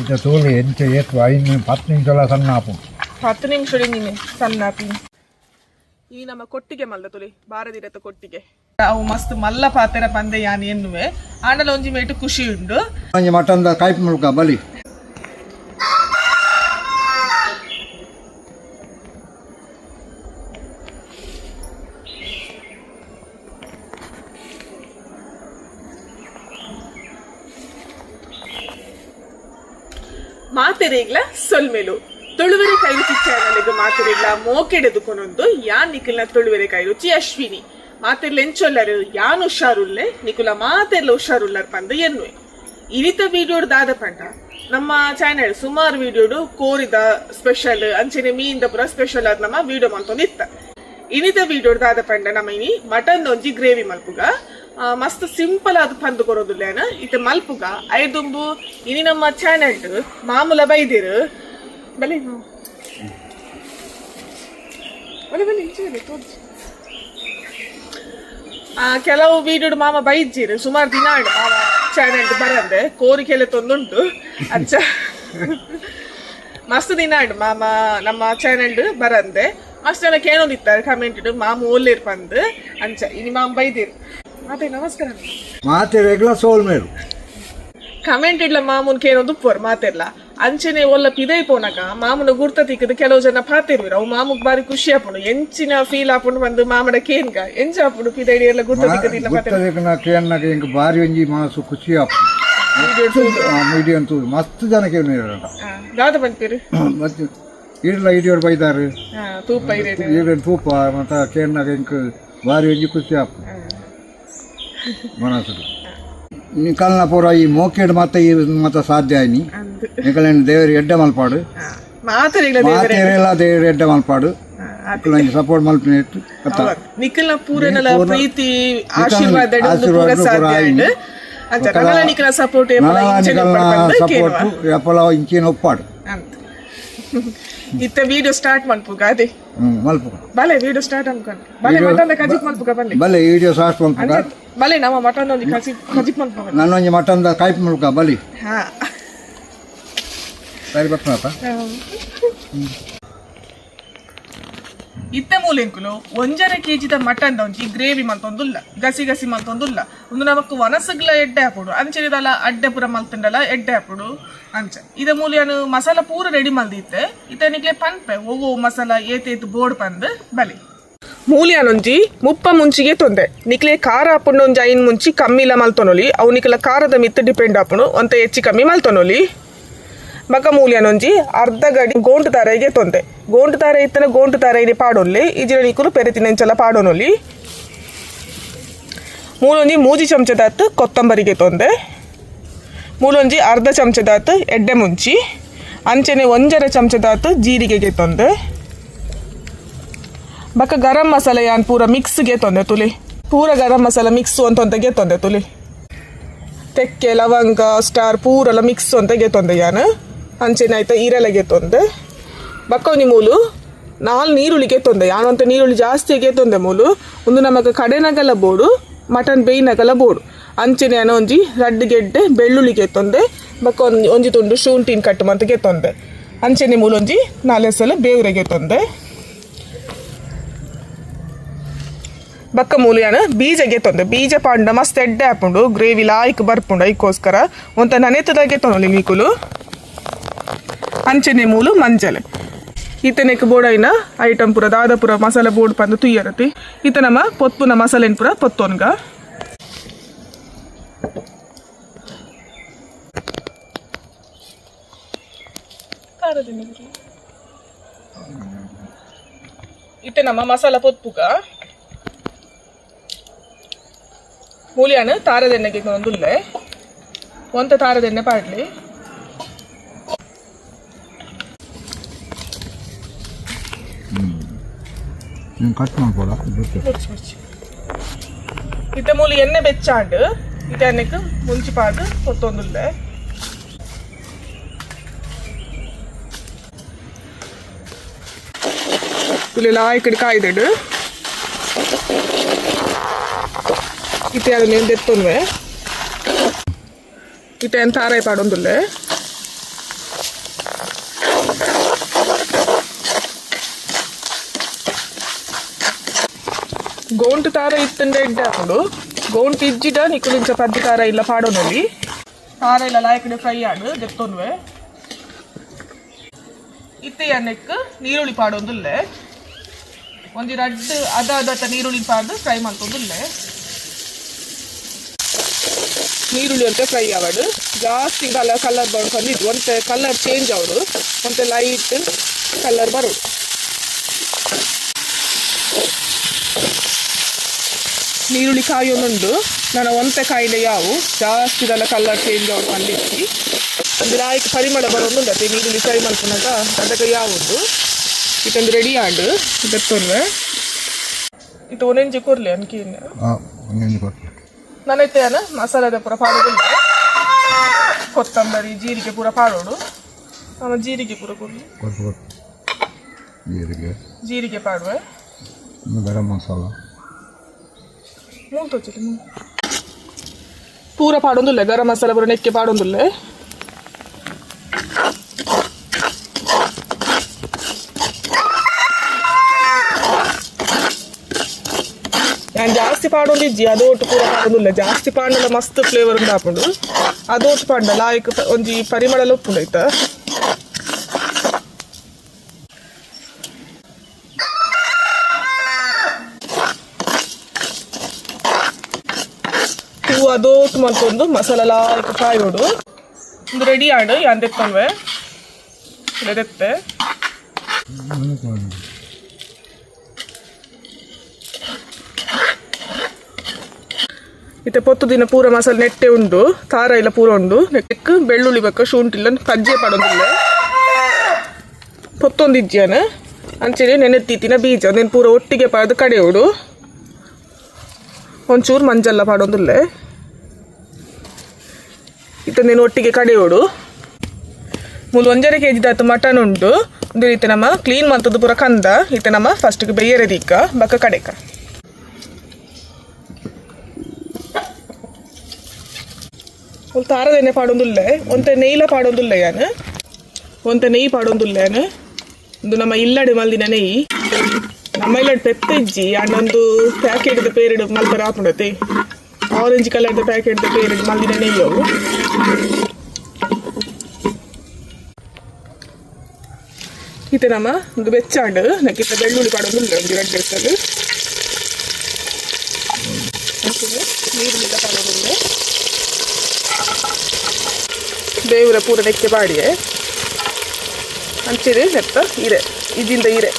ಇತ್ತೆ ತೋಲು ಎಂಚ ಏತ್ 5 10 ನಿಮಿಷಲ ಸಣ್ಣ ಆಪುಂಡು. 10 ನಿಮಿಷ ನೀನೆ ಸಣ್ಣ ಆಪಿ. ಈ ನಮ್ಮ ಕೊಟ್ಟಿಗೆ ಮಲ್ಲ ತುಲಿ ಬಾರದಿರತ ಕೊಟ್ಟಿಗೆ ಅವು ಮಸ್ತ್ ಮಲ್ಲ ಪಾತೆರ ಪಂದೆ ಯಾನ್ ಎನ್ನುವೆ ಆಂಡಲ ಒಂಜಿ ಮೇಟು ಖುಷಿ ಉಂಡು. ಒಂಜಿ ಮಟನ್ದ ಕಾಯ್ಪು ಮುಲ್ಕ ಬಲಿ. ಮಾತೆರೆಗ್ಲ ಸೊಲ್ಮೆಲು ತುಳುವೆರೆ ಕೈರುಚಿ ಚಾನಲ್ಗೆ ಮಾತೆರೆಗ್ಲ ಮೋಕೆಡೆದು ಕೊನೊಂದು ಯಾನ್ ನಿಖಲ್ನ ತುಳುವೆರೆ ಕೈರುಚಿ ಅಶ್ವಿನಿ. ಮಾತೆರ್ಲ ಎಂಚೊಲ್ಲರು? ಯಾನ್ ಹುಷಾರುಲ್ಲೆ, ನಿಕುಲ ಮಾತೆರ್ಲ ಹುಷಾರುಲ್ಲರ್ ಪಂದ್ ಎನ್ನುವೆ. ಇನಿತ ವಿಡಿಯೋಡ್ ದಾದ ಪಂಡ, ನಮ್ಮ ಚಾನೆಲ್ ಸುಮಾರು ವಿಡಿಯೋಡು ಕೋರಿದ ಸ್ಪೆಷಲ್ ಅಂಚನೆ ಮೀನ್ದ ಪೂರ ಸ್ಪೆಷಲ್ ಆದ್ ನಮ್ಮ ವಿಡಿಯೋ ಮಲ್ತೊಂದಿತ್ತ. ಇನಿತ ವಿಡಿಯೋಡ್ ದಾದ ಪಂಡ, ನಮ್ಮ ಇನಿ ಮಟನ್ ಒಂಜಿ ಗ್ರೇವಿ ಮಲ್ಪುಗ. ಮಸ್ತ್ ಸಿಂಪಲ್ ಆದ್ ಪಂದ್ ಕೊರೊದುಲ್ಲೇನ ಇತ್ತೆ ಮಲ್ಪುಗ. ಐದುಂಬು ಇನಿ ನಮ್ಮ ಚಾನೆಲ್ ಮಾಮೂಲ ಬೈದಿರು. ಬಲೆ ಬಲೆ ಬಲೆ ಇಂಚೆ ಬಲೆ, ತೋರ್ಸು. ಕೆಲವು ವಿಡಿಯೋಡ್ ಮಾಮ ಬೈಜ್ಜಿರು. ಸುಮಾರು ದಿನ ಆಂಡ್ ಮಾಮ ಚಾನೆಲ್ ಬರಂದೆ. ಕೋರಿ ಕೆಲೆ ತೊಂದುಂಟು ಅಚ್ಚ. ಮಸ್ತ್ ದಿನ ಆಂಡ್ ಮಾಮ ನಮ್ಮ ಚಾನೆಲ್ ಬರಂದೆ. ಮಸ್ತ್ ಜನ ಕೇಳೊಂದಿತ್ತಾರೆ ಕಮೆಂಟ್, ಮಾಮ ಓಲ್ಲೇರ್ ಪಂದ್. ಅಂಚ ಇನಿ ಮಾಮ ಬೈದಿರು. ಮಾತೆ ನಮಸ್ಕಾರ. ಮಾತೆರೆಗ್ಲ ಸೋಲ್ಮೇಲು. ಕಮೆಂಟ್ ಇಡ್ಲ ಮಾಮೂನ್ ಕೇಳೊಂದು ಉಪ್ಪುವರು ಮಾತೆರ್ಲ. ಅಂಚನೆ ಒಲ್ಲ ಪಿದೈ ಪೋನಗ ಮಾಮುನ ಗುರ್ತ ತಿಕ್ಕದು ಕೆಲವು ಜನ ಪಾತಿರ್ವಿರು. ಅವು ಮಾಮುಗ್ ಬಾರಿ ಖುಷಿ ಆಪುಂಡು. ಎಂಚಿನ ಫೀಲ್ ಆಪುಂಡು ಬಂದು ಮಾಮಡ ಕೇನ್ಗ. ಎಂಚ ಆಪುಂಡು ಪಿದೈಡಿ ಎಲ್ಲ ಗುರ್ತ ತಿಕ್ಕದಿಲ್ಲ ಪಾತೆರ್? ಗುರ್ತದಕ್ಕೆ ಕೇನ್ನಗ ಎಂಕ್ ಬಾರಿ ಒಂಜಿ ಮನಸ್ಸು ಖುಷಿ ಆಪುಂಡು. ವಿಡಿಯೋ ತೂದು ಮಸ್ತ್ ಜನ ಕೇನುವೆರ್. ದಾದ ಪನ್ಪೇರು? ಮತ್ತೆ ಈಡ್ಲ ಇಡಿಯೋರು ಬೈದಾರು. ತೂಪ ಇರೇನು. ಈಡನ್ ತೂಪ ಮತ್ತ ಕೇನ್ನಗ ಎಂಕ್ ಬಾರಿ ಒಂಜಿ ಖುಷಿ ಆಪುಂಡು ಮನಸ್ಸು. ನಿಕಲ್ನ ಪೂರ ಈ ಮೋಕೆಡ್ ಮತ್ತ ಈ ಮತ್ತ ಸಾಧ್ಯ ಆಯ್ನಿ. ಅಂದ್. ನಿಕಲೆನ್ ದೇವರು ಎಡ್ಡೆ ಮಲ್ಪಾಡು. ಮಾತೆರೆಗ್ಲ ದೇವರೇ. ಮಾತೆರೆಲ ದೇವರು ಎಡ್ಡೆ ಮಲ್ಪಾಡು. ನಿಕುಲು ಸಪೋರ್ಟ್ ಮಲ್ಪಿನ ಅತ್ತ. ನಿಖಲ್ನ ಪೂರನಲ ಪ್ರೀತಿ ಆಶೀರ್ವಾದ ಉಂದು ಪೂರ ಆಶೀರ್ವಾದ ಪೂರ ಸಾಧ್ಯ ಆಯಿನಿ. ಆಂಡ್. ಅಂಚ ನನಲ ನಿಖಲ್ನ ಸಪೋರ್ಟ್ ಏಪಲ ಇಂಚನೆ ನಿಕಲ್ನ ಉಪ್ಪಡ್ ಪಂದ್ ಕೇನುವ. ಸಪೋರ್ಟ್ ಎಪ್ಪಲ ಇಂಚಿನ ಒಪ್ಪಾಡು. ಅಂತ ಇತ್ತೆ ವಿಡಿಯೋ ಸ್ಟಾರ್ಟ್ ಮನ್ಪುಗ ಅದೇ. ಮಲ್ಪುಗ. ಬಲೆ, ವಿಡಿಯೋ ಸ್ಟಾರ್ಟ್ ಅನ್ಕೊಂಡು ಬಲೆ. ಮಟನ್ ಕಜಿಪ್ ಮನ್ಪುಗ ಬಲ್ಲೆ. ಬಲ್ಲೆ, ವಿಡಿಯೋ ಸ್ಟಾರ್ಟ್ ಮಲ್ಪುಗ. ಬಲೆ, ನಮ್ಮ ಮಟನ್ ಒಂಜಿ ಕಜಿಪ್ ಕಜಿಪ್ ಮನ್ಪುಗ. ನನ್ನೊಂಜಿ ಮಟನ್ದ ಕಾಯ್ಪು ಮುಲ್ಕ ಬಲಿ. ಹಾ. ಸರಿ ಬರ್ತನಪ್ಪ. ಇತ್ತೆ ಮೂಲೆಂಕುಲು 1.5 ಕೆಜಿದ ಮಟನ್ ಒಂಜಿ ಗ್ರೇವಿ ಮಲ್ತೊಂದುಲ್ಲ, ಗಸಿ ಗಸಿ ಮಲ್ತೊಂದುಲ್ಲ. ಒಂದು ನಮಕ್ ವನಸುಗ್ಲ ಎಡ್ಡೆ ಆಪುಡು, ಅಂಚೆದಲ ಅಡ್ಡೆ ಪೂರ ಮಲ್ತುಂಡಲ ಎಡ್ಡೆ ಆಪುಡು. ಅಂಚ ಇದ ಮೂಲಿಯನು ಮಸಾಲ ಪೂರ ರೆಡಿ ಮಲ್ದಿತ್ತೆ. ಇತ್ತೆ ನಿಕ್ಲೆ ಪನ್ಪೆ ಒವ್ವು ಮಸಾಲ ಏತೇತ್ ಬೋರ್ಡ್ ಪಂದ್. ಬಲಿ, ಮೂಲಿಯಾನೊಂಜಿ 30 ಮುಂಚಿಗೆ ತೊಂದೆ. ನಿಕ್ಲೆ ಖಾರ ಆಪುಂಡು ಒಂಜಿ 5 ಮುಂಚಿ ಕಮ್ಮಿಲ ಮಲ್ತೊನೊಲಿ. ಅವು ನಿಕ್ಲ ಖಾರದ ಮಿತ್ತು ಡಿಪೆಂಡ್ ಆಪುಂಡು, ಒಂತ ಹೆಚ್ಚಿ ಕಮ್ಮಿ ಮಲ್ತೊನೊಲಿ. ಬಕ ಮೂಲ್ಯನೊಂಜಿ ಅರ್ಧ ಗಡಿ ಗೋಂಟು ತಾರೆಗೆ ತೊಂದೆ. ಗೋಂಟು ತಾರೆ ಇತ್ತನ ಗೋಂಟು ತಾರೆ ಪಾಡೊಲ್ಲೆ, ಇಜಿರ ನಿಕುಲು ಪೆರೆತಿನೆಂಚಲ ಪಾಡೊನೊಲಿ. ಮೂಲೊಂಜಿ ಮೂಜಿ ಚಮಚದಾತ್ ಕೊತ್ತಂಬರಿಗೆ ತೊಂದೆ. ಮೂಲೊಂಜಿ ಅರ್ಧ ಚಮಚದಾತ್ ಎಡ್ಡೆ ಮುಂಚಿ, ಅಂಚನೆ 1.5 ಚಮಚದಾತ್ ಜೀರಿಗೆಗೆ ತೊಂದೆ. ಬಕ ಗರಂ ಮಸಾಲೆ ಯಾನ್ ಪೂರ ಮಿಕ್ಸ್ಗೆ ತೊಂದೆ ತುಲಿ. ಪೂರ ಗರಂ ಮಸಾಲ ಮಿಕ್ಸ್ ಅಂತೊಂತೆಗೆ ತೊಂದೆ ತುಲಿ. ತೆಕ್ಕೆ, ಲವಂಗ, ಸ್ಟಾರ್ ಪೂರೆಲ್ಲ ಮಿಕ್ಸ್ ಅಂತ ತೊಂದೆ ಯಾನ್. ಅಂಚೆನೆ ಆಯ್ತಾ ಈರೆಲೆಗೆ ತೊಂದೆ. ಬಕ್ಕ ಒಂಜಿ ಮೂಲು ನಾಲ್ ನೀರುಳ್ಳಿಗೆ ತೊಂದೆ. ಯಾನಂತ ನೀರುಳ್ಳಿ ಜಾಸ್ತಿಗೆ ತೊಂದೆ ಮೂಲು. ಒಂದು ನಮಕ್ ಕಡೆನಗಲ ಬೋಡು, ಮಟನ್ ಬೇಯ್ನಗಲ ಬೋಡು. ಅಂಚೆನೆ ಯಾನ ಒಂಜಿ ರಡ್ಡ್ ಗೆಡ್ಡೆ ಬೆಳ್ಳುಳ್ಳಿಗೆ ತೊಂದೆ. ಬೊಕ್ಕ ಒಂಜಿ ಒಂಜಿ ತುಂಡು ಶುಂಠಿನ ಕಟ್ಟು ಮಂತ್ಗೆ ತೊಂದೆ. ಅಂಚೆನೆ ಮೂಲೊಂಜಿ ನಾಲೆಸಲ ಬೇವುರೆಗೆ ತೊಂದೆ. ಬಕ್ಕ ಮೂಲು ಯಾನ ಬೀಜಗೆ ತೊಂದೆ. ಬೀಜ ಪಾಂಡ ಮಸ್ತ್ ಎಡ್ಡೆ ಆಪುಂಡು, ಗ್ರೇವಿ ಲಾಯ್ಕ್ ಬರ್ಪುಂಡು. ಐಕೋಸ್ಕರ ಒಂತ ನನೆತದಾಗೆ ತೊನೊಲಿ ನೀಕುಲು. ಅಂಚೆನೆ ಮೂಲು ಮಂಜಲ್. ಇತ್ತನೆಕ್ ಬೋಡೈನ ಐಟಮ್ ಪೂರ ದಾದ ಪೂರ ಮಸಾಲೆ ಬೋರ್ಡ್ ಪಂದು ತುಯ್ಯರತಿ. ಇತ್ತ ನಮ್ಮ ಪೊತ್ಪುನ ಮಸಾಲೆನ್ ಪೂರ ಪೊತ್ತೊನ್ಗ. ಇತ್ತೆ ನಮ್ಮ ಮಸಾಲ ಪೊತ್ಪುಗ. ಮೂಲಿಯಾನ ತಾರದೆಣ್ಣೆಗೆ ಒಂದುಲ್ಲೆ. ಒಂತ ತಾರದೆಣ್ಣೆ ಪಾಡ್ಲಿ. ನೀನು ಕಟ್ ಮಾಡ್ಬೋದಾ? ಇತ್ತೆ ಮೂಲು ಎಣ್ಣೆ ಬೆಚ್ಚಾಂಡ್. ಇತ್ತೆ ಎಣ್ಣೆಕ್ ಮುಂಚಿ ಪಾಡ್ ಪೊತ್ತೊಂದುಲ್ಲೆ. ತುಲೆ ಲಾಯ್ಕಡ್ ಕಾಯ್ದಡು. ಇತ್ತೆ ಅದನ್ನ ದೆತ್ತೊನ್ವೆ. ಇತ್ತೆ ಏನು ತಾರಾಯಿ ಪಾಡೊಂದುಲ್ಲೆ. ಗೋಂಟು ತಾರ ಇತ್ತಂಡೆ ಎಡ್ಡೆ ಹಾಕೊಂಡು ಗೋಂಟು ಇಜ್ಜಿಡ ನಿಕ್ಕುಲಿಂಚ ಪದ್ದಿ ತಾರ ಇಲ್ಲ ಪಾಡೋನಲ್ಲಿ ತಾರ ಇಲ್ಲ ಲಾಯಕಡೆ ಫ್ರೈ ಆಡು ದೆತ್ತೊನ್ವೆ ಇತ್ತೆ ನೆಕ್ ನೀರುಳ್ಳಿ ಪಾಡೊಂದುಲ್ಲೆ ಒಂಜಿ ರಡ್ಡ್ ಅದ ಅದತ್ತ ನೀರುಳ್ಳಿ ಪಾಡ್ದು ಫ್ರೈ ಮಲ್ತೊಂದುಲ್ಲೆ ನೀರುಳ್ಳಿ ಅಂತ ಫ್ರೈ ಆವಡು ಜಾಸ್ತಿ ಕಲರ್ ಕಲರ್ ಬಂದು ಒಂತೆ ಕಲರ್ ಚೇಂಜ್ ಆವಡು ಒಂತೆ ಲೈಟ್ ಕಲರ್ ಬರೋಡು. ನೀರುಳ್ಳಿ ಕಾಯೊಂದುಂಡು ನಾನು ಒಂತೆ ಕಾಯಿಲೆ ಯಾವು ಜಾಸ್ತಿ ಇದೆಲ್ಲ ಕಲರ್ ಚೇಂಜ್ ಆವಡು ಬಂದಿತ್ತು ಒಂದು ಲಾಯ್ಕ್ ಪರಿಮಳ ಬರೋದುಂಡು ಅತ್ತೆ ನೀರುಳ್ಳಿ ಫ್ರೈ ಮಲ್ಪುನಾಗ ಅದಕ್ಕೆ ಯಾವುದು ಇದೊಂದು ರೆಡಿ ಆಂಡು ದೆತ್ತೊನ್ವೆ ಇದು ಒಂದೊಂಜಿ ಕೊರ್ಲಿ ಅನ್ಕೀನ್. ಹಾಂ, ಒಂದೊಂದು ಕೊಟ್ಟು. ನಾನೈತೆ ಮಸಾಲೆದ ಪೂರ ಪಾಡೋದಿಲ್ಲ, ಕೊತ್ತಂಬರಿ ಜೀರಿಗೆ ಪೂರ ಪಾಡೋಡು. ನಾನು ಜೀರಿಗೆ ಪೂರ ಕೊರ್ಲಿ. ಕೊಟ್ಟು ಕೊಟ್ಟು ಜೀರಿಗೆ. ಜೀರಿಗೆ ಪಾಡುವೆ. ಇನ್ನು ಗರಂ ಮಸಾಲ. ಮೂರು ತೋಚಿಲ್ಲ ಪೂರ ಪಾಡೊಂದುಲ್ಲೆ, ಗರಂ ಮಸಾಲ ಪೂರ ನೆಕ್ಕೆ ಪಾಡೊಂದುಲ್ಲೆ. ನಾನು ಜಾಸ್ತಿ ಪಾಡೊಂದಿಜ್ಜಿ, ಅದೋಟು ಪೂರ ಪಾಡೊಂದುಲ್ಲೆ. ಜಾಸ್ತಿ ಪಾಂಡಲ ಮಸ್ತ್ ಫ್ಲೇವರ್ ಉಂಡು ಹಾಪುಂಡು. ಅದೋಟು ಪಾಂಡ ಲಾಯ್ಕ್ ಒಂಜಿ ಪರಿಮಳ ಉಪ್ಪುಂಡು ಆಯ್ತಾ. ಹೂವು ಅದೋಟು ಮಲ್ತೊಂದು ಮಸಾಲ ಲಾಯ್ಕ್ ಕಾಯೋಡು. ಒಂದು ರೆಡಿ ಆಡು ಯಾನ್ ದೆತ್ತೊನ್ವೆ ದೆತ್ತೆ. ಇತ್ತೆ ಪೊತ್ತು ದಿನ ಪೂರ ಮಸಾಲೆ ನೆಟ್ಟೆ ಉಂಡು, ಖಾರ ಇಲ್ಲ ಪೂರ ಉಂಡು. ನೆಕ್ ಬೆಳ್ಳುಳ್ಳಿ ಬಕ್ಕ ಶುಂಠಿ ಇಲ್ಲ ಕಜ್ಜೆ ಪಾಡೊಂದಿಲ್ಲ, ಪೊತ್ತೊಂದಿಜ್ಜಿಯಾನ ಅಂಚೆನೆ ನೆನೆತ್ತೀತಿನ ಬೀಜ ಅದನ್ನು ಪೂರ ಒಟ್ಟಿಗೆ ಪಾಡ್ದು ಕಡೆಯೋಡು. ಒಂಚೂರು ಮಂಜಲ್ಲ ಪಾಡೊಂದುಲ್ಲೆ. ಇತ್ತಂದೇನು ಒಟ್ಟಿಗೆ ಕಡೆಯೋಡು. ಮೂಲು 1.5 ಕೆ ಜಿದಾತು ಮಟನ್ ಉಂಟು. ಒಂದು ರೀತಿ ನಮ್ಮ ಕ್ಲೀನ್ ಮಂತದ್ದು ಪೂರ ಕಂದ. ಇತ್ತೆ ನಮ್ಮ ಫಸ್ಟ್ಗೆ ಬೇಯರೆ ದೀಕ ಬಕ್ಕ ಕಡೆಕ ಒಂದು ತಾರದೆಣ್ಣೆ ಪಾಡೊಂದುಲ್ಲೆ, ಒಂತೆ ನೆಯ್ಲ ಪಾಡೊಂದುಲ್ಲೆ ಯಾನ್, ಒಂತೆ ನೆಯ್ಯಿ ಪಾಡೊಂದುಲ್ಲೆ ಯಾನ್. ಒಂದು ನಮ್ಮ ಇಲ್ಲಡೆ ಮಲ್ದಿನ ನೆಯ್ಯಿ. ನಮ್ಮ ಇಲ್ಲಡೆ ಪೆತ್ತ ಇಜ್ಜಿ ಒಂದು ಪ್ಯಾಕೆಟ್ದ ಪೇರಿಡ್ ಮಲ್ಪರ ಆಪುಂಡತೆ. ಆರೆಂಜ್ ಕಲರ್ದ ಪ್ಯಾಕೆಟ್ದ ಪೇರಿಡ್ ಮಲ್ದಿನ ನೆಯ್ಯಿ ಅವು. ಇತ್ತೆ ನಮ್ಮ ಒಂದು ಬೆಚ್ಚಾಂಡ್ ನಕ್ಕಿತ್ತ ಬೆಳ್ಳುಳ್ಳಿ ಪಾಡೊಂದುಲ್ಲೆ ಒಂಜಿ ರಡ್ಡ್ ಎತ್ತಲು. ಅಂಚನೆ ನೀರುಳ್ಳಿದ ಪಾಡೊಂದುಲ್ಲೆ. ಬೇವುರ ಪೂರ ನೆಕ್ಕೆ ಪಾಡಿಯೆ. ಅಂಚನೆ ನೆತ್ತ ಇರೆ ಇದಿಂದ ಇರೆ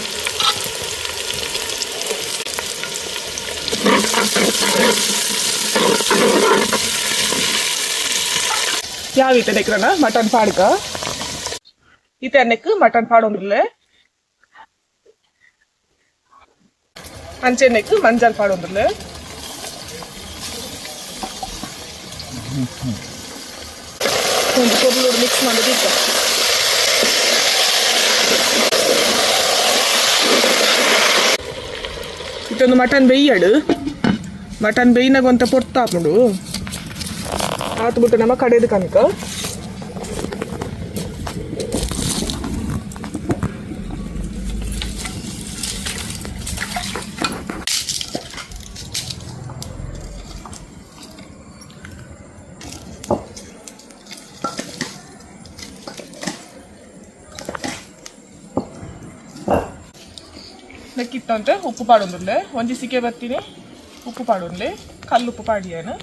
ಯಾವ ಇತ್ತೆ ನೆಕ್ರನ ಮಟನ್ ಪಾಡ್ಕ. ಇತ್ತೆ ಅನ್ನಕ್ಕೆ ಮಟನ್ ಪಾಡೊಂದುಲ್ಲೆ. ಅಂಚೆನೆಕ್ ಮಂಜಲ್ ಪಾಡೊಂದುಲ್ಲೆ. ಒಂದು ಕೊರ್ಲುಡು ಮಿಕ್ಸ್ ಮಾಡೋದಿತ್ತ. ಇತ್ತೊಂದು ಮಟನ್ ಬೇಯ್ಯಡು. ಮಟನ್ ಬೇಯ್ನಾಗ ಒಂತ ಪೊರ್ತು ಆಪುಂಡು. ಆತು ಬಿಟ್ಟು ನಮ್ಮ ಕಡೆದು ಕನಕ ನೆಕ್ಕಿತ್ತಂತೆ ಉಪ್ಪು ಪಾಡೊಂದುಲ್ಲೆ. ಒಂಜಿ ಸಿಕೆ ಬತ್ತೀನಿ ಉಪ್ಪು ಪಾಡೊಂದ್ಲೆ, ಕಲ್ಲುಪ್ಪು ಪಾಡಿಯೇನು.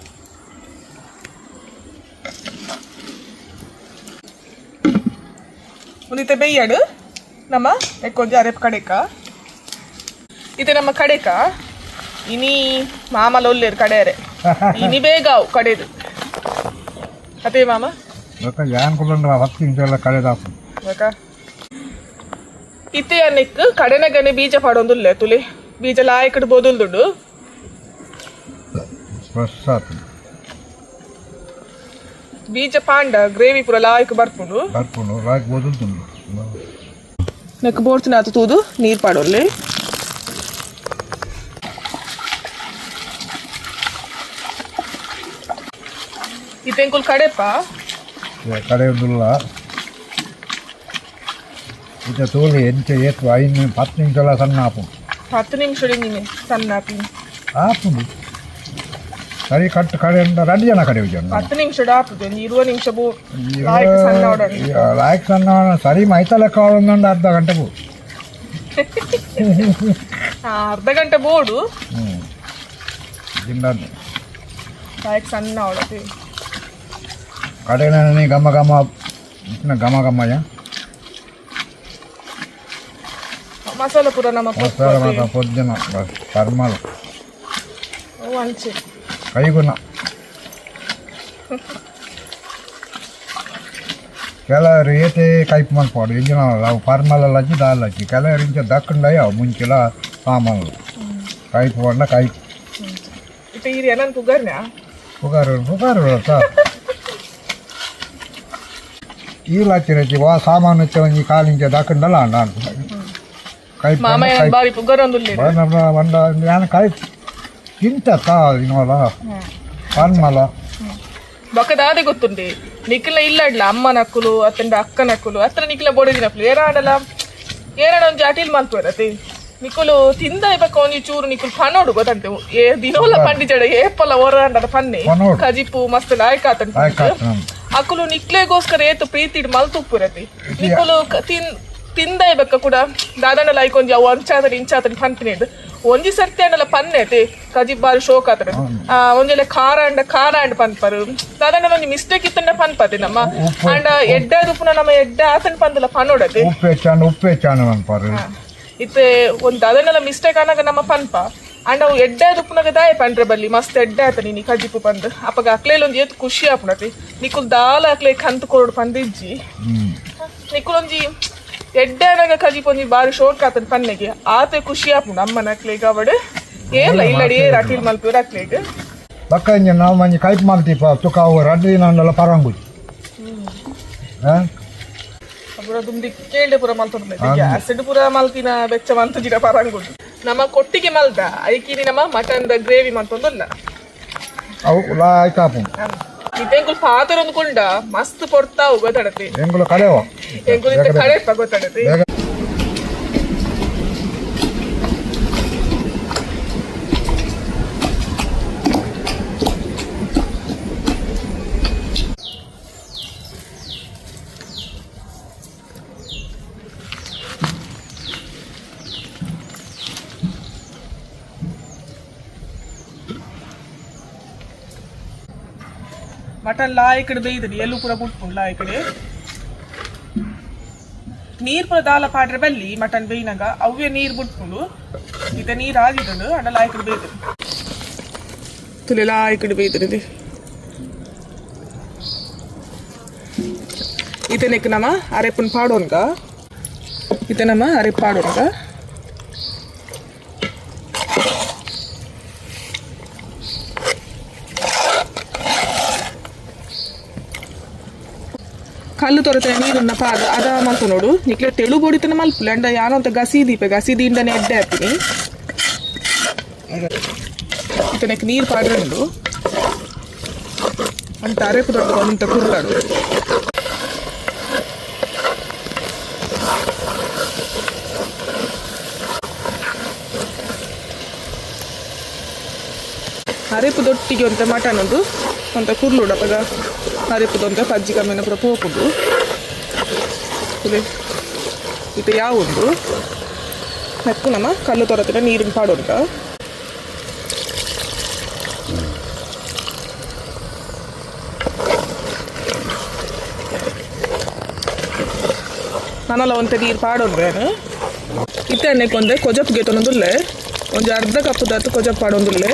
ಒಂದಿತ್ತೆ ಬೇಯ್ಯಡು ನಮ್ಮ ಎಕ್ಕೊಂಜಿ ಅರೆಪ್ ಕಡೆಕ. ಇತ್ತೆ ನಮ್ಮ ಕಡೆಕ ಇನಿ ಮಾಮಲ ಒಲ್ಲೇರು ಕಡೆಯರೆ. ಇನಿ ಬೇಗ ಅವು ಕಡೆದು ಅದೇ ಮಾಮ. ಬೊಕ್ಕ ಯಾನ್ ಕುಲ್ಲಂಡ 10 ನಿಮಿಷ ಎಲ್ಲ ಕಡೆದಾಪುಂಡು. ಬೊಕ್ಕ ಇತ್ತೆ ಅನ್ನೆಕ್ ಕಡೆನಗನೆ ಬೀಜ ಪಾಡೊಂದುಲ್ಲೆ. ತುಲಿ ಬೀಜ ಲಾಯಕಡ್ ಬೋದುಲ್ದುಂಡು. ಫ್ರೆಶ್ ಆತುಂಡು. ಬೀಜ ಪಾಂಡ ಗ್ರೇವಿ ಪೂರ ಲಾಯಕ್ ಬರ್ಪುಂಡು. ಬರ್ಪುಂಡು, ರಾಗಿ ಬೋದುಂಡು. ನೆಕ್ ಬೋಡ್ತಿನ ಆತು ತೂದು ನೀರು ಪಾಡೊಲ್ಲಿ. ಇತ್ತೆಂಕುಲ್ ಕಡೆಪ. ಕಡೆ ಉಂದುಲ್ಲ. ಇತ್ತೆ ತೋಲಿ ಎಂಚ ಏತ್ 5 10 ನಿಮಿಷ ಎಲ್ಲ ಸಣ್ಣ ಆಪುಂಡು. 10 ನಿಮಿಷ ನೀನೆ ಸಣ್ಣ ಆಪಿನಿ. ಆಪುಂಡು ಸರಿ ಕಟ್ಟು ಕಡೆ 2 ಜನ ಕಡೆ ವಿಜಯ 10 ನಿಮಿಷ ಆಪುಜಿ, ಒಂಜಿ 20 ನಿಮಿಷ ಬೋ ಲಾಯ್ಕ್ ಸಣ್ಣ ಓಡಾಡು. ಲಾಯ್ಕ್ ಸಣ್ಣ ಸರಿ ಮೈತಲ ಕಾವೊಂದು ಅರ್ಧ ಗಂಟೆ ಬೋ. ಅರ್ಧ ಗಂಟೆ ಬೋಡು. ಜಿಂಡಾನೆ ಲಾಯ್ಕ್ ಸಣ್ಣ ಓಡತಿ. ಕಡೆನೇ ಘಮ ಘಮ ಘಮ ಘಮಯ ಮಸಾಲ ಪೂರ ನಮ್ಮ ಮಸಾಲ ಮಾತ್ರ ಪೊಜ್ಜನ ಪರ್ಮಲ್ ಅಂಚೆ ಕೈಗುಣ. ಕೆಲವರು ಏತೆ ಕೈಪು ಮಲ್ಪಾಡು ಇಂಜಿನ ಅವು ಪರ್ಮಲ ಹಚ್ಚಿ ದಾಲ್ ಹಚ್ಚಿ. ಕೆಲವರು ಇಂಚ ದಕ್ಕಂಡಯ್ಯ ಅವು ಮುಂಚಿಲ ಸಾಮಾನು ಕೈಪು ಪಂಡ ಕೈಪು. ಇತ್ತೆ ಈರ್ ಏನನ್ ಪುಗರ್ನ್ಯಾ? ಪುಗಾರು ಪುಗಾರು ಈ ಲಚ್ಚಿ ವಾ ಸಾಮಾನು ಇತ್ತೆ ಒಂಜಿ ಕಾಲಿಂಚ ದಕ್ಕಂಡಲ ನಾನು ಕೈಪು. ಮಾಮ ಏನ್ ಬಾರಿ ಪುಗರೊಂದುಲ್ಲೇರು. ಬಂದ ನಾನು ಕೈ ತಿಂತ ತಾ ಇನ್ನೋಲ ಪರ್ಮಲ. ಬೊಕ್ಕ ದಾದೆ ಗೊತ್ತುಂಡಿ ನಿಖಿಲ ಇಲ್ಲಡ್ಲ ಅಮ್ಮನಕ್ಕುಲು ಅತ್ತಂಡ ಅಕ್ಕನಕ್ಕುಲು ಅತ್ರ ನಿಖಿಲ ಬೋಡಿದಿನಪ್ಲು ಏರಾಡಲ ಏರಾಡ ಒಂಜಿ ಅಟಿಲ್ ಮಲ್ಪುವರತಿ ನಿಕುಲು ತಿಂದ ಬೊಕ್ಕ ಒಂಜಿ ಚೂರು ನಿಕುಲು ಪನೋಡು ಗೊತ್ತಂತೆ ಏ ದಿನೋಲ ಪಂಡಿ ಜಡ ಏಪಲ ಓರಾಂಡದ ಪನ್ನೆ ಪನೋಡು. ಕಜಿಪು ಮಸ್ತ್ ಲಾಯ್ಕ್ ಆತಂತ. ಲಾಯ್ಕ್ ಆತಂಡ್. ಅಕುಲು ನಿಕ್ಲೆಗೋಸ್ಕರ ಏತು ಪ್ರೀತಿಡ್ ಮಲ್ತುಪ್ಪುರತಿ ನಿಕುಲು ತಿಂದ ಬೊಕ್ಕ ಕೂಡ ದಾದನ ಲಾಯ್ಕ್ ಒಂಜಿ ಅವು ಅಂಚಾತನ ಇಂಚಾತನ ಪನ್ಪಿನೇದು ಒಂಜಿ ಸರ್ತಿ ಅಂಡಲ ಪನ್ನೆತೆ ಕಜಿಪ್ ಬಾರಿ ಶೋಕ್ ಆತನ ಒಂಜೆಲೆ ಖಾರ ಅಂಡ ಖಾರ ಅಂಡ್ ಪನ್ಪರು ದಾದನ ಒಂಜಿ ಮಿಸ್ಟೇಕ್ ಇತ್ತಂಡ ಪನ್ಪತೆ ನಮ್ಮ ಅಂಡ ಎಡ್ಡೆ ಉಪ್ಪುನ ನಮ್ಮ ಎಡ್ಡೆ ಆತನ ಪಂದಲ ಪನೋಡತೆ. ಉಪ್ಪು ಹೆಚ್ಚಾಣ ಉಪ್ಪು ಹೆಚ್ಚಾಣ ಅನ್ಪಾರು. ಇತ್ತೆ ಒಂದ್ ಅದನ್ನೆಲ್ಲ ಮಿಸ್ಟೇಕ್ ಆನಾಗ ನಮ್ಮ ಪನ್ಪ ಅಂಡ ಅವು ಎಡ್ಡೆ ಉಪ್ಪುನಾಗ ದಾಯ ಪಂಡ್ರೆ ಬಲ್ಲಿ ಮಸ್ತ್ ಎಡ್ಡೆ ಆತ ನೀನಿ ಕಜಿಪು ಪಂದ್ ಅಪ್ಪಗ ಅಕ್ಲೇಲಿ ಒಂಜಿ ಏತ್ ಖುಷಿ ಆಪುಣತಿ ನಿಕುಲ್ ದಾಲ ಅಕ್ಲೆ ಕಂತು ಕೊರಡು ಪಂದಿಜ್ಜಿ. ನಿಕುಲ್ ಒಂಜಿ ಎಡ್ಡೆ ಆನಾಗ ಕಜಿಪು ಒಂಜಿ ಬಾರಿ ಶೋಕ್ ಆತನ ಪನ್ನೆಗೆ ಆತೆ ಖುಷಿ ಆಪುಂಡು ಅಮ್ಮನ ಅಕ್ಲೆಗ್ ಅವಡ್ ಏರ್ಲ ಇಲ್ಲಡಿ ಏರ್ ಅಟಿಲ್ ಮಲ್ಪುರ ಅಕ್ಲೆಗ್. ಬೊಕ್ಕ ಇಂಜ ನಾವು ಮಂಜಿ ಕೈಪು ಮಲ್ತಿಪ್ಪ ತುಕ ಅವು 2 ದಿನ ಅಂಡಲ ಪರಂಗುಜಿ. ಹಾಂ. ಪೂರ ದುಂಬಿ ಕೇಳ್ದೆ ಪೂರ ಮಲ್ತೊಂದು ಗ್ಯಾಸ್ ಪೂರ ಮಲ್ತಿನ ಬೆಚ್ಚ ಮಲ್ತುಜಿಡ ಪರಂಗುಂಡು ನಮ್ಮ ಕೊಟ್ಟಿಗೆ ಮಲ್ದ ಐಕಿನಿ ನಮ್ಮ mutton the gravy ಮಲ್ತೊಂದುಲ್ಲ. ಅವು ಲಾಯ್ಕ್ ಆಪುಂಡು. ಇತ್ತೆ ಎಂಕುಲು ಪಾತ್ರ ಒಂದ್ಕೊಂಡ ಮಸ್ತ್ ಪೊರ್ತಾವು ಗೊತ್ತಡತಿ. ಎಂಗುಲು ಕಡೆವ. ಎಂಕುಲು ಇತ್ತೆ ಕಡೆಪ್ಪ ಗೊತ್ತಡತಿ. ಬೇಗ. ಮಟನ್ ಲಾಯ್ಕಡೆ ಬೇಯ್ದಡಿ ಎಲ್ಲೂ ಪೂರ ಬುಟ್ಪುಂಡು ಲಾಯ್ಕಡೆ ನೀರ್ ಪೂರ ದಾಲ ಪಾಡ್ರೆ ಬಲ್ಲಿ ಮಟನ್ ಬೇಯ್ನಾಗ ಅವ್ವೇ ನೀರ್ ಬುಟ್ಪುಂಡು ಇತ್ತ ನೀರ್ ಆಗಿದುಂಡು ಅಂಡ ಲಾಯ್ಕಡೆ ಬೇಯ್ದು ತುಲೆ ಲಾಯ್ಕಡೆ ಬೇಯ್ದಡಿ ಇತನೆಕ್ ನಮ್ಮ ಅರೆಪುನ್ ಪಾಡೋನ್ಗ ಇತ ನಮ್ಮ ಅರೆಪ್ ಪಾಡೋನ್ಗ. ಕಲ್ಲು ತೊರತೆ ನೀರುನ್ನ ಪಾದ ಅದ ಮಲ್ತ ನೋಡು ನಿಕ್ಲೆ ತೆಳು ಬೊಡಿತನ ಮಲ್ಪುಲೆ ಅಂಡ ಯಾನಂತ ಗಸಿ ದೀಪ ಗಸಿ ದೀಂಡನೆ ಎಡ್ಡೆ ಹಾಕ್ತೀನಿ ಇತನಕ್ಕೆ ನೀರು ಪಾಡ್ರಂಡು ಅಂತ ಅರೆಪು ದೊಡ್ಡ ಅಂತ ಕುರ್ಲಾಡು. ಅರೆಪು ದೊಟ್ಟಿಗೆ ಒಂತೆ ಮಟನ್ ಒಂದು ಒಂತೆ ಕುರ್ಲುಡು ಅಪಗ ಅರೆಪುದೊಂತೆ ಪಜ್ಜಿ ಕಮ್ಮಿನ ಪೂರ ಪೋಪುಂಡು ಇದೆ ಇತ್ತೆ ಯಾವುಂಡು ನೆಕ್ಕು ನಮ್ಮ ಕಲ್ಲು ತೊರತಿನ ನೀರಿನ ಪಾಡುಂಟ. ನನಲ ಒಂತೆ ನೀರು ಪಾಡೊಂದು ಇತ್ತೆ ಎಣ್ಣೆಕೊಂದೆ ಕೊಜಪ್ಗೆ ತೊನೊಂದುಲ್ಲೆ ಒಂಜಿ ಅರ್ಧ ಕಪ್ಪು ದಾತು ಕೊಜಪ್ ಪಾಡೊಂದುಲ್ಲೆ.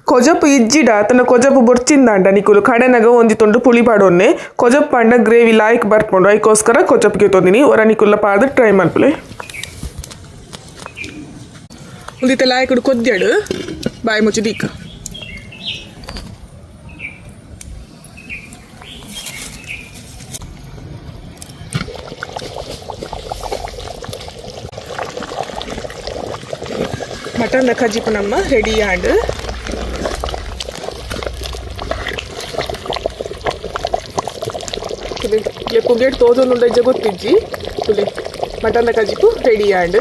ಕೊಜಪು ಇಜ್ಜಿಡ ತನ್ನ ಕೊಜಪು ಬೊರ್ಚಿಂದಾಂಡ ನಿಕುಲು ಕಡೆನಗ ಒಂಜಿ ತುಂಡು ಪುಳಿ ಪಾಡೊನ್ನೆ ಕೊಜಪ್ ಪಾಂಡ ಗ್ರೇವಿ ಲಾಯ್ಕ್ ಬರ್ಪುಂಡು ಐಕೋಸ್ಕರ ಕೊಜಪ್ಗೆ ತೊಂದಿನಿ ಒರ ನಿಕುಲ್ಲ ಪಾದ ಟ್ರೈ ಮಲ್ಪುಲೆ. ಉಂದಿತ್ತೆ ಲಾಯ್ಕುಡು ಕೊದ್ಯಡು ಬಾಯಿ ಮುಚ್ಚಿ ದೀಕ. ಮಟನ್ ಕಜಿಪು ನಮ್ಮ ರೆಡಿ ಆಂಡ್ ಪುಗೇಟ್ ತೋಜೊಂದುಂಡ ಇಜ್ಜ ಗೊತ್ತಿಜ್ಜಿ ತುಲೆ ಮಟನ್ ಕಜಿಪು ರೆಡಿ ಆಂಡ್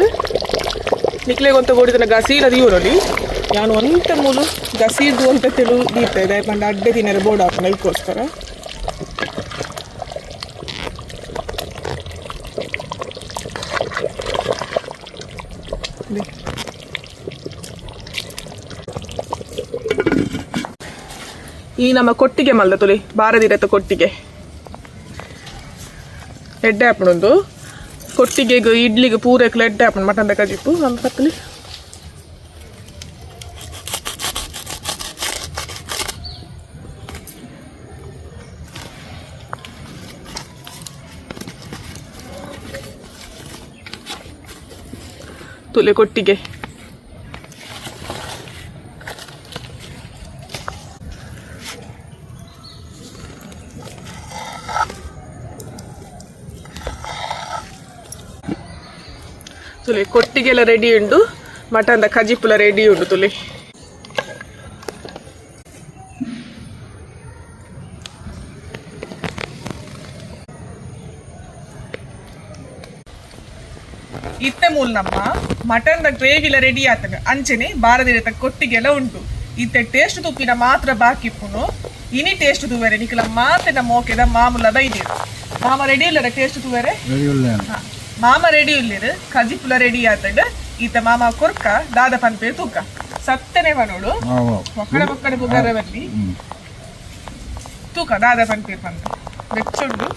ನಿಕ್ಲೆಗೊಂತ ಗೋಡಿದನ ಗಸೀಲ ದೀವರೊಲಿ. ನಾನು ಒಂತೆ ಮೂಲು ಗಸೀರ್ದು ಒಂತೆ ತೆಳು ದೀತೆ ಪಂಡ ಅಡ್ಡೆ ತಿನ್ನರೆ ಬೋರ್ಡ್ ಹಾಕೋಣ ಇದಕ್ಕೋಸ್ಕರ. ಈ ನಮ್ಮ ಕೊಟ್ಟಿಗೆ ಮಲ್ದ ತುಲಿ ಬಾರದಿರತ್ತ ಕೊಟ್ಟಿಗೆ ಎಡ್ಡೆ ಹಾಪುಣೊಂದು ಕೊಟ್ಟಿಗೆಗ್ ಇಡ್ಲಿಗೆ ಪೂರೈಕ್ಲ ಎಡ್ಡೆ ಹಾಪುಂಡು ಮಟನ್ ಕಜಿಪ್ಪು ನಮ್ಮ ಪತ್ತಲಿ. ತುಲೆ ಕೊಟ್ಟಿಗೆ. ತುಲೆ ಕೊಟ್ಟಿಗೆಲ್ಲ ರೆಡಿ ಉಂಡು, ಮಟನ್ದ ಕಜಿಪುಲ ರೆಡಿ ಉಂಡು ತುಲೆ. ಇತ್ತೆ ಮೂಲ ನಮ್ಮ ಮಟನ್ ದ ಗ್ರೇವಿಲ ರೆಡಿ ಆತನ ಅಂಚನೆ ಬಾರದಿರತ ಕೊಟ್ಟಿಗೆಲ್ಲ ಉಂಟು. ಇತ್ತೆ ಟೇಸ್ಟ್ ತುಪ್ಪಿನ ಮಾತ್ರ ಬಾಕಿ ಇಪ್ಪುನು. ಇನಿ ಟೇಸ್ಟ್ ತೂವೆರೆ ನಿಕಲ ಮಾತಿನ ಮೋಕೆದ ಮಾಮೂಲ ಬೈದಿರು. ಮಾಮ ರೆಡಿ ಇಲ್ಲರ ಟೇಸ್ಟ್ ತೂವೆರೆ? ರೆಡಿ ಉಳ್ಳೆ. ಮಾಮ ರೆಡಿ ಉಲ್ಲೇರು, ಕಜಿಪುಲ ರೆಡಿ ಆತಂಡ್. ಈತ ಮಾಮ ಕೊರ್ಕ ದಾದ ಪನ್ಪೆ ತೂಕ ಸತ್ತನೆ ಪನೋಡು. ಒಕ್ಕಡೆ ಒಕ್ಕಡೆ ಬುಗಾರ ಬರ್ಲಿ ತೂಕ ದಾದ ಪನ್ಪೆ ಪಂತ ಬೆಚ್ಚುಂಡು.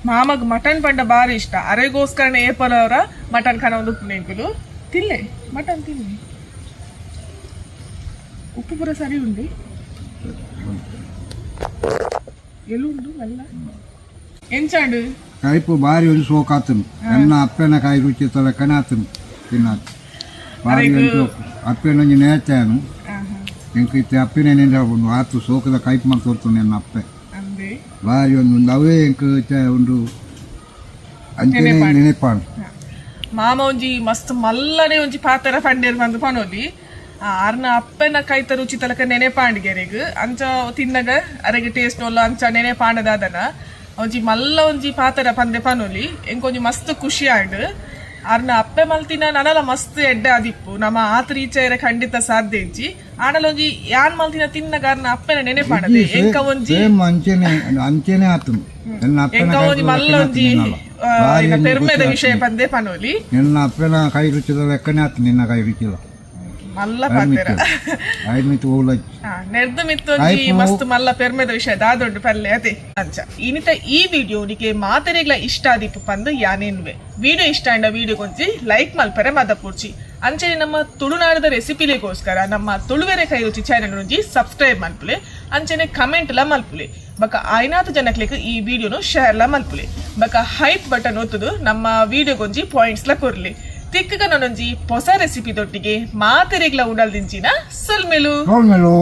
ಮಾಮಗ್ ಮಟನ್ ಪಂಡ ಬಾರಿ ಇಷ್ಟ. ಅರೆಗೋಸ್ಕರನೇ ಏಪಲವರ ಮಟನ್ ಖಾನ ಒಂದು ಉಪ್ಪು ನೆಂಕುಲು ತಿನ್ಲೆ, ಮಟನ್ ತಿನ್ಲೆ. ಉಪ್ಪು ಪೂರ ಸರಿ ಉಂಡಿ ಎಲ್ಲುಂಡು ಅಲ್ಲ ಎಂಚಾಂಡು. ಕೈಪು ಬಾರಿ ಒಂದು ಸೋಕಾತನು. ಎನ್ನ ಅಪ್ಪನ ಕಾಯಿ ರುಚಿ ತಲಕನೆ ಆತನು ತಿನ್ನಾತು ಬಾರಿ ಒಂದು ಸೋಕು. ಅಪ್ಪನ ಒಂಜಿ ನೇಚಾನು ಎಂಕ್ ಇತ್ತೆ ಅಪ್ಪನೇ ನೆಂಜ ಉಂಡು. ಆತು ಸೋಕದ ಕೈಪು ಮಂತ್ ತೋರ್ತುಂಡು ಎನ್ನ ಅಪ್ಪೆ. ಅಂದೆ. ಬಾರಿ ಒಂದು ಉಂಡು. ಅವೇ ಎಂಕ್ ಇತ್ತೆ ಉಂಡು ಅಂಚನೆ ನೆನೆಪಾಂಡು. ಮಾಮ ಒಂಜಿ ಮಸ್ತ್ ಮಲ್ಲನೆ ಒಂಜಿ ಪಾತರ ಪಂಡೇರ್ ಬಂದು ಪನೋಲಿ. ಆರ್ನ ಅಪ್ಪನ ಕೈತ ರುಚಿ ತಲಕ ನೆನೆ ಪಾಂಡಿಗೆರೆಗ್ ಅಂಚ ತಿನ್ನಗ ಅರೆಗೆ ಟೇಸ್ಟ್ ಒಲ್ಲ ಅಂಚ ನೆನೆ ಪಾಂಡದಾದನ ಒಂಜಿ ಮಲ್ಲ ಒಂಜಿ ಪಾತರ ಪಂದೆ ಪನೋಲಿ. ಎಂಕೊಂಜಿ ಮಸ್ತ್ ಖುಷಿ ಆಂಡ್. ಆರ್ನ ಅಪ್ಪೆ ಮಲ್ತಿನ ನನಲ ಮಸ್ತ್ ಎಡ್ಡೆ ಆದಿಪ್ಪು. ನಮ್ಮ ಆತ ರೀಚೆರೆ ಖಂಡಿತ ಸಾಧ್ಯ ಇಜ್ಜಿ. ಆನಲ ಒಂಜಿ ಯಾನ್ ಮಲ್ತಿನ ತಿನ್ನಗ ಆರ್ನ ಅಪ್ಪೆನ ನೆನೆ ಪಾಂಡದೆ ಎಂಕ ಒಂಜಿ ಸೇಮ್ ಅಂಚನೆ ಅಂಚನೆ ಆತನು ಎನ್ನ ಅಪ್ಪನ ಎಂಕ ಕೈ ಒಂಜಿ ಮಲ್ಲ ಒಂಜಿ ಪೆರ್ಮೆದ ವಿಷಯ ಪಂದೆ ಪನೋಲಿ. ನಿನ್ನ ಅಪ್ಪನ ಕೈ ರುಚಿದ ಲೆಕ್ಕನೆ ಆತು ನಿನ್ನ ಕೈ ರುಚಿದ. ಮಲ್ಲ ಪಾತೆರ. ಐದು ಮಿತ್ತು ಓಲ. ನೆರ್ದು ಮಿತ್ತೊಂಜಿ ಮಸ್ತ್ ಮಲ್ಲ ಪೆರ್ಮೆದ ವಿಷಯ ದಾದೊಡ್ಡು ಪಲ್ಲೆ ಅದೇ ಅಂಚ. ಇನಿತ ಈ ವಿಡಿಯೋ ನಿಕೆ ಮಾತೆರೆಗ್ಲ ಇಷ್ಟ ಆದಿಪ್ಪು ಪಂದು ಯಾನೇನ್ವೆ. ವಿಡಿಯೋ ಇಷ್ಟ ಅಂಡ ವಿಡಿಯೋ ಕೊಂಚಿ ಲೈಕ್ ಮಲ್ಪರೆ ಮದಪೂರ್ಚಿ. ಅಂಚನೆ ನಮ್ಮ ತುಳುನಾಡದ ರೆಸಿಪಿಲಿಗೋಸ್ಕರ ನಮ್ಮ ತುಳುವೆರೆ ಕೈ ರುಚಿ ಚಾನೆಲ್ ಒಂಜಿ ಸಬ್ಸ್ಕ್ರೈಬ್ ಮಲ್ಪುಲೆ. ಅಂಚನೆ ಕಮೆಂಟ್ ಲ ಮಲ್ಪುಲೆ. ಬಕ ಆಯ್ನಾತ ಜನಕ್ಲೆಗ್ ಈ ವಿಡಿಯೋನು ಶೇರ್ ಲ ಮಲ್ಪುಲೆ. ಬಕ ಹೈಪ್ ಬಟನ್ ಒತ್ತುದು ನಮ್ಮ ವಿಡಿಯೋಗೊಂಜಿ ಪಾಯಿಂಟ್ಸ್ ಲ ಕೊರ್ಲಿ. ತಿಕ್ಕಗ ನಾನೊಂಜಿ ಹೊಸ ರೆಸಿಪಿ ದೊಟ್ಟಿಗೆ ಮಾತೆರೆಗ್ಲ ಉಡಲ್ ದಿಂಚಿನ ಸೊಲ್ಮೆಲು. ಮೇಲೂ.